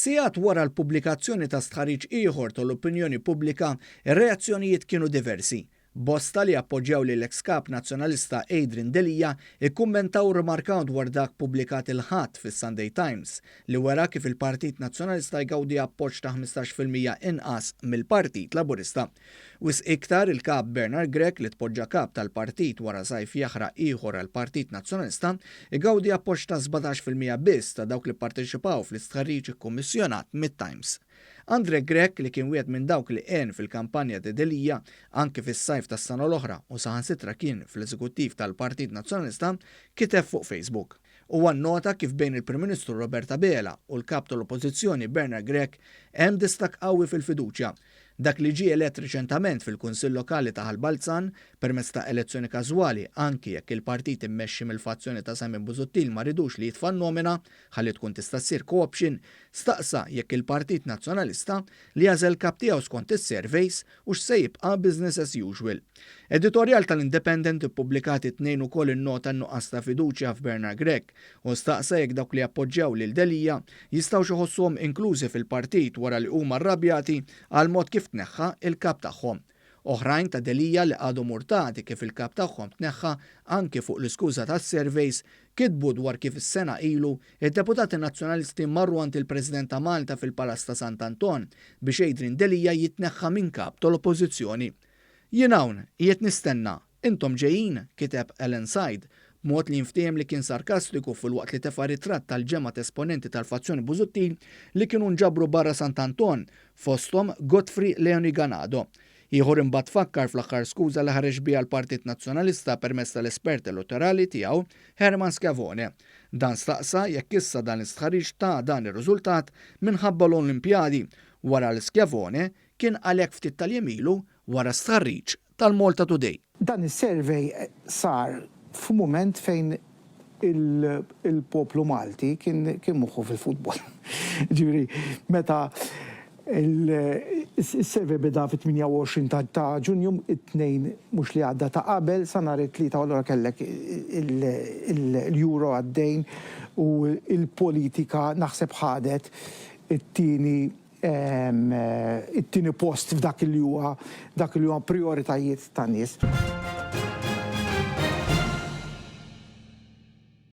Sigħat wara l-pubblikazzjoni ta' stħarriġ ieħor tal-opinjoni pubblika, ir-reazzjonijiet kienu diversi. Bosta li appoġġjaw lill-eks Kap Nazzjonalista Adrian Delia ikkummentaw u rrimarkaw dwar dak pubblikat il-Ħadd fis-Sunday Times li wera kif il-Partit Nazzjonalista jgawdi appoġġ ta' 15% inqas mill-Partit Laburista. Wisq iktar il-Kap Bernard Grech li tpoġġa Kap tal-Partit wara sajf jaħraq ieħor għall-Partit Nazzjonalista igawdi appoġġ ta' 17% biss ta' dawk li pparteċipaw fl-istħarriġ ikkummissjonat mit-Times. Andre Grech li kien wieħed minn dawk li għen fil-kampanja ta' Delia anki fis-sajf tas-sena l-oħra u saħansitra kien fl-eżekuttiv tal-Partit Nazzjonalista kiteb fuq Facebook. Huwa nnota kif bejn il-Prim Ministru Robert Abela u l-Kap tal-Oppożizzjoni Bernard Grech hemm distakk qawwi fil-fiduċja. Dak li ġie elett riċentament fil-Kunsill Lokali ta' Ħal Balzan permezz ta' elezzjoni każwali anki jekk il-partit immexxi mill-fazzjoni ta' Simon Busuttil ma ridux li jitfa' n-nomina ħalli tkun tista' ssir co-option, staqsa jekk il-Partit Nazzjonalista li għażel kap tiegħu skont is-surveys hux se jibqa' business as usual. Editorjal tal-Independent ippubblikat it-Tnejn ukoll innota n-nuqqas ta' fiduċja f'Bernard Grech u staqsa jekk dawk li appoġġjaw lil Delia jistgħux iħossuhom inklużi fil-partit wara li huma rrabjati għall-mod kif tneħħa il-kap tagħhom. Oħrajn ta' Delia li għadhom urtati kif il-kap tagħhom tneħħa anki fuq l-iskuża tas-surveys kitbu dwar kif sena ilu id-deputati Nazzjonalisti marru għand il-President ta' Malta fil-Palazz ta' Sant'Anton biex Adrian Delia jitneħħa minn kap tal-Oppożizzjoni. Jien hawn, qiegħed nistenna, intom ġejjin, kiteb Alan Said, b'mod li jinftiehem li kien sarkastiku filwaqt li tefa' ritratt tal-ġemgħa t'esponenti tal-fazzjoni Busuttil li kienu nġabru barra Sant'Anton, fosthom Godfrey Leoni Ganado. Ieħor imbagħad fakkar fl-aħħar skuża li ħareġ biha l-Partit Nazzjonalista permezz tal-espert elettorali tiegħu, Herman Schiavone. Dan staqsa jekk issa dan l-istħarriġ ta dan ir-riżultat minħabba l-Olimpjadi, wara li Schiavone kien qal hekk ftit tal-jiem ilu wara stħarriġ tal-Malta Today. Dan is-survey sar f'mument fejn il-poplu Malti kien moħħu fil-futbol. Ġifieri meta s-survey beda fit-28 ta' Ġunju, it-Tnejn mhux li għadda ta' qabel, sa nhar it-Tlieta u allura kellek l-Euro għaddejn u l-politika naħseb ħadet it-tieni it-tieni post f'dak li huwa dak li huwa prijoritajiet tan-nies.